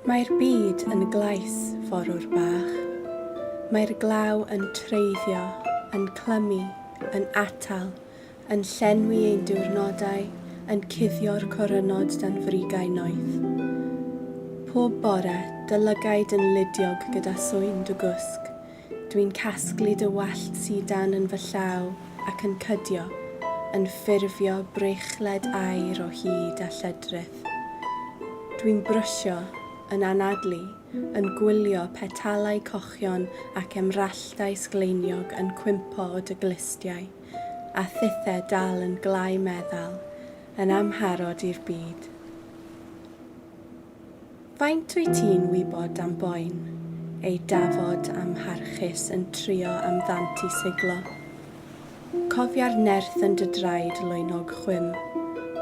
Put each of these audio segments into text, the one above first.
Mae'r byd yn glais, forwr bach. Mae'r glaw yn treiddio, yn clymu, yn atal, yn llenwi ein diwrnodau, yn cuddio'r corynod dan frigau noeth. Pob bore, dy lygaid yn ludiog gyda swyn dy gwsg, Dwi'n casglu dy wallt sidan yn fy llaw ac yn cydio, yn ffurfio breichled aur o hud a lledrith. Dwi'n brysio, yn anadlu, yn gwylio petalau cochion ac emralltau sgleiniog yn cwympo o dy glustiau, a thithe dal yn glau meddal, yn amharod i'r byd. Faint wyt ti'n wybod am boen, ei dafod amharchus yn trio am ddant i siglo? Cofia'r nerth yn dy draed lwynog chwim,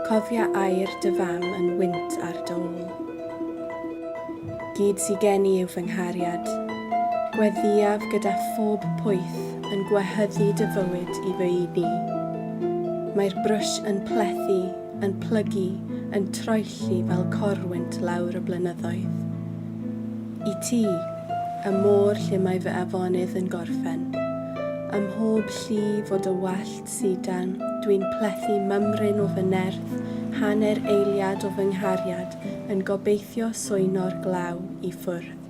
cofia air dy fam yn wynt ar dy ôl. Gyd sy gen i yw fy nghariad. Gweddïaf gyda phob pwyth yn gwehyddu dy fywyd i fy un i. Mae'r brwsh yn plethu yn plygu, yn troelli fel corwynt lawr y blynyddoedd. I ti, y môr lle mae fy afonydd yn gorffen. Ym mhob llif o dy wallt sidan, dwi'n plethu mymryn o fy nerth, hanner eiliad o fy nghariad, yn gobeithio swyno'r glaw i ffwrdd.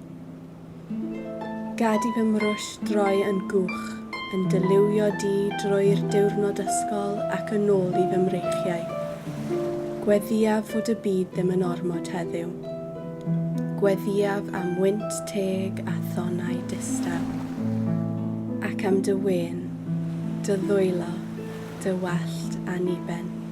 Gad i fy mrwsh droi yn gwch, yn dy liwio di drwy'r diwrnod ysgol ac yn ôl i fy mreichiau. Gweddïaf fod y byd ddim yn ormod heddiw. Gweddïaf am wynt teg a thonnau distaw. Ac am dy wên, dy ddwylo, dy wallt anniben.